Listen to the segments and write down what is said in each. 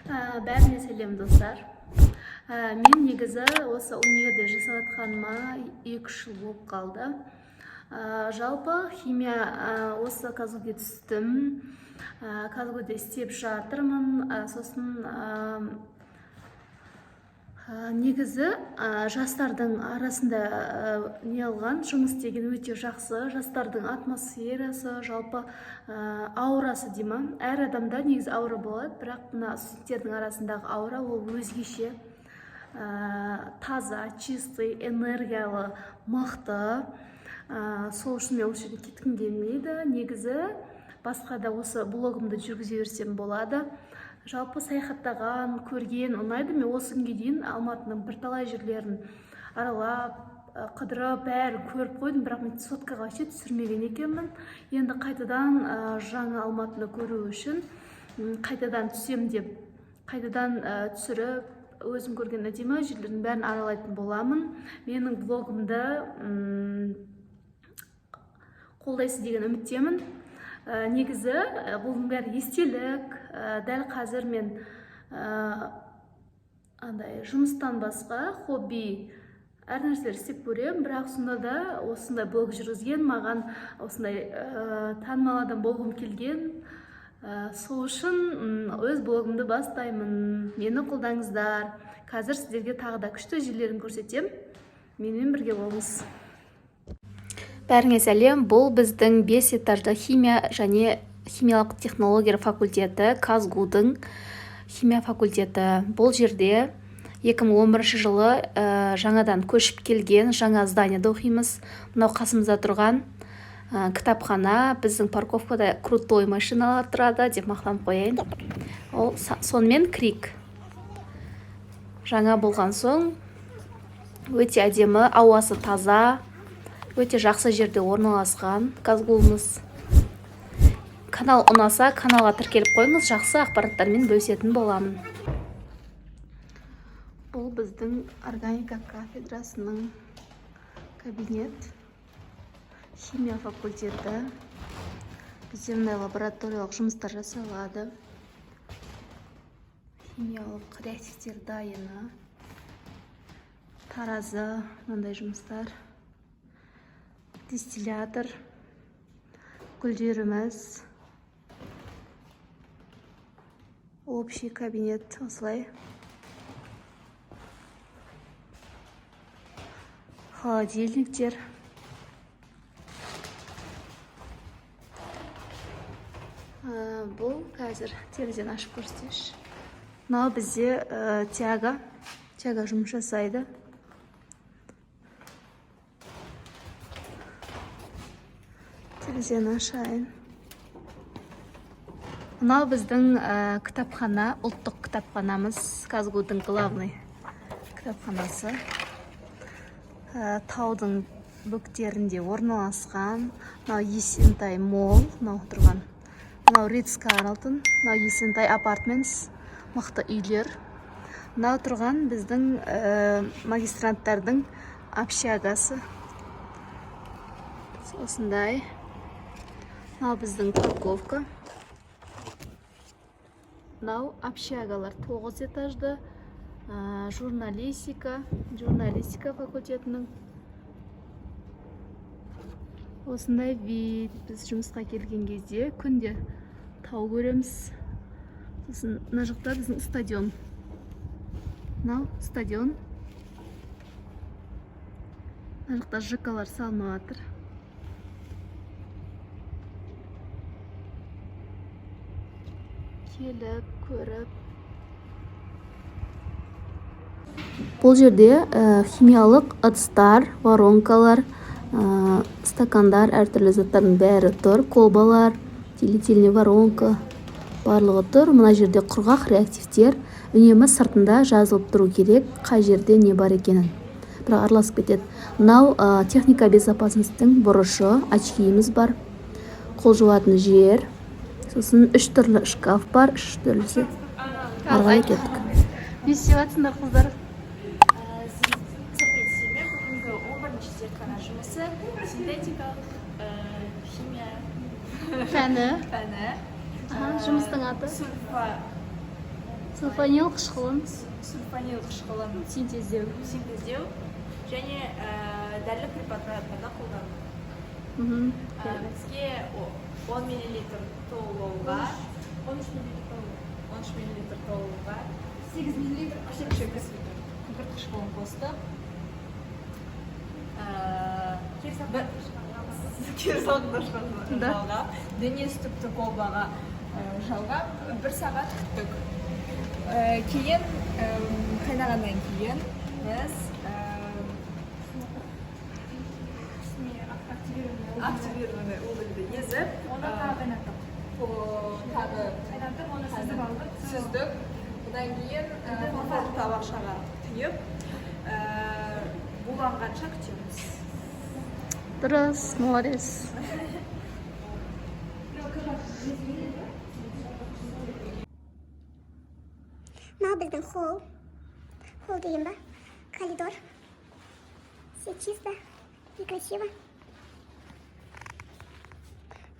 Бәріне сәлем, достар. Мен негізі осы универде жасап жатқаныма 2-3 жыл болып қалды. Жалпы химия, осы КазГУге түстім. КазГУде істеп жатырмын. Сосын негізі жастардың арасында не алған жұмыс істеген өте жақсы. Жастардың атмосферасы, жалпы аурасы дей ма, әр адамда негізі аура болады, бірақ мына студенттердің арасындағы аура ол өзгеше, таза, чистый, энергиялы, мықты. Сол үшін мен осы жерден кеткім келмейді. Негізі басқа да осы блогымды жүргізе берсем болады. Жалпы саяхаттаған, көрген ұнайды. Мен осы күнге дейін Алматының бірталай жерлерін аралап, қыдырып, бәрін көріп қойдым, бірақ мен соткаға вообще түсірмеген екенмін. Енді қайтадан жаңа Алматыны көру үшін қайтадан түсем деп, қайтадан түсіріп, өзім көрген әдемі жерлердің бәрін аралайтын боламын. Менің блогымды қолдайсыз деген үміттемін. Негізі бұның бәрі естелік. Дәл қазір мен андай жұмыстан басқа хобби әр нәрселер істеп көремін, бірақ сонда да осындай блог жүргізген маған осындай танымал адам болғым келген. Сол үшін өз блогымды бастаймын, мені қолдаңыздар. Қазір сіздерге тағы да күшті жерлерін көрсетемін, менімен бірге болыңыз. Бәріңе сәлем! Бұл біздің бес этажды химия және химиялық технология факультеті, КазГУдың химия факультеті. Бұл жерде 2011 жылы жаңадан көшіп келген, жаңа зданияда оқимыз. Мынау қасымызда тұрған кітапхана. Біздің парковкада крутой машиналар тұрады деп мақтанып қояйын. Ол сонымен КРИК жаңа болған соң өте әдемі, ауасы таза, өте жақсы жерде орналасқан КазГУымыз. Канал ұнаса, каналға тіркеліп қойыңыз, жақсы ақпараттармен бөлісетін боламын. Бұл біздің органика кафедрасының кабинет, химия факультеті. Бізде мындай лабораториялық жұмыстар жасалады, химиялық реактивтер дайыны, таразы, мынандай жұмыстар, дистиллятор, гүлдеріміз, общий кабинет осылай, холодильниктер. Бұл қазір терезені ашып көрсетейінші. Мынау бізде тяга, тяга жұмыс жасайды. Терезені ашайын. Мынау біздің кітапхана, ұлттық кітапханамыз, КазГУдың главный кітапханасы. Таудың бөктерінде орналасқан. Мынау Есентай Молл, мынау тұрған, мынау Ритц Карлтон, мынау Есентай Апартментс, мықты үйлер. Мынау тұрған біздің магистранттардың общагасы осындай. Мынау біздің парковка. Мынау общагалар, тоғыз этажды, журналистика факультетінің. Осындай вид. Біз жұмысқа келген кезде күнде тау көреміз. Сосын мына жақта біздің стадион, мынау стадион. Мына жақта ЖКлар салынып жатыр. Келіп көріп. Бұл жерде химиялық ыдыстар, воронкалар, стакандар, әртүрлі заттардың бәрі тұр, колбалар, делительный воронка, барлығы тұр. Мына жерде құрғақ реактивтер. Үнемі сыртында жазылып тұру керек қай жерде не бар екенін, бірақ араласып кетеді. Мынау техника безопасностьтің бұрышы, очкиіміз бар, қол жуатын жер, сосын үш түрлі шкаф бар, үш түрлісі. Ары қарай кеттік. Не істеп жатсыңдар, қыздар? Сәлеметсіздер! Бүгінгі 11-ші зертхана жұмысы, синтетикалық химия пәні. Пәні. Аха, жұмыстың аты? Сульфа Сульфанил қышқылын Сульфанил қышқылын синтездеу. Синтездеу және дәрілік препараттарда қолдану. Бізге 10 миллилитр толуға, 13 миллилитр толуға 8 миллилитр. 8 литр күкірт қышқылын қостық. Кері салқындатқышқа Да. жалғап, дөңес түпті колбаға жалғап, бір сағат күттік. Кейін қайнағаннан кейін біз активированный угольді езіп, Оны тағы қайнаттық. Тағы Қайнатып, оны сүзіп алдық. Сүздік. Одан кейін фарфор табақшаға құйып, буланғанша күтеміз. Дұрыс, молодец. Мынау біздің холл. Холл деген ба? Коридор. Все чисто и красиво.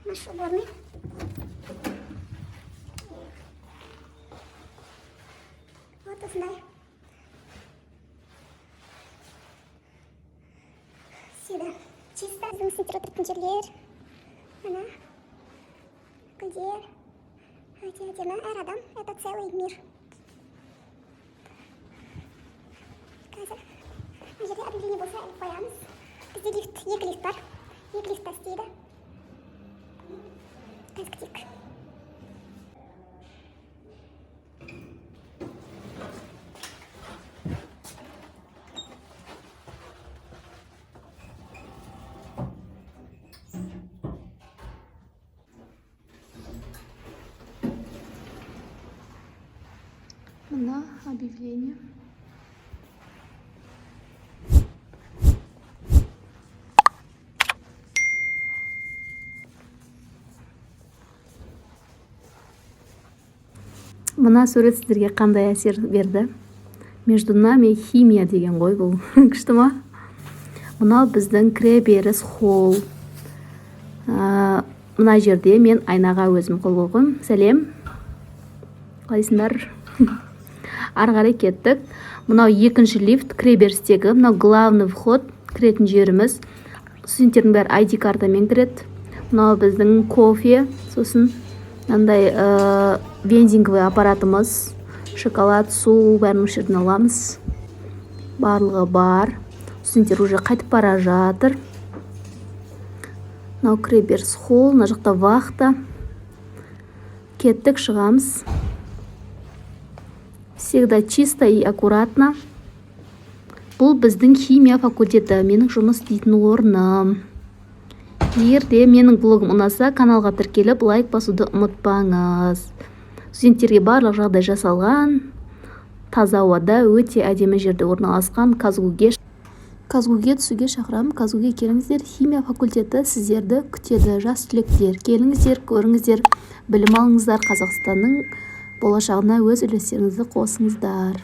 Наш уборный. Вот осындай. Всегда чисто. Біздің студенттер отыратын жерлер. Мына. Гүлдер. Өте әдемі. Әр адам — это целый мир. Қазір мына жерде объявление болса, іліп қоямыз. Бізде лифт, екі лифт бар, екі лифт та істейді. Қазір күтейік. Мына объявление. Мына сурет сіздерге қандай әсер берді? «Между нами химия» деген ғой бұл. Күшті ма? Мынау біздің кіреберіс холл. Мына жерде мен айнаға өзім қол қойғым. Сәлем, қалайсыңдар? Ары қарай кеттік. Мынау екінші лифт кіреберістегі. Мынау главный вход, кіретін жеріміз. Студенттердің бәрі ID картамен кіреді. Мынау біздің кофе, сосын мынандай вендинговый аппаратымыз. Шоколад, су, бәрін осы жерден аламыз, барлығы бар. Студенттер уже қайтып бара жатыр. Мынау кіреберіс холл, мына жақта вахта. Кеттік, шығамыз. Всегда чисто и аккуратно. Бұл біздің химия факультеті, менің жұмыс істейтін орным. Егер де менің блогым ұнаса, каналға тіркеліп, лайк басуды ұмытпаңыз. Студенттерге барлық жағдай жасалған. Таза ауада, өте әдемі жерде орналасқан. КазГУге түсуге шақырамын. КазГУге келіңіздер, химия факультеті сіздерді күтеді. Жас түлектер, келіңіздер, көріңіздер, білім алыңыздар, Қазақстанның болашағына өз үлестеріңізді қосыңыздар.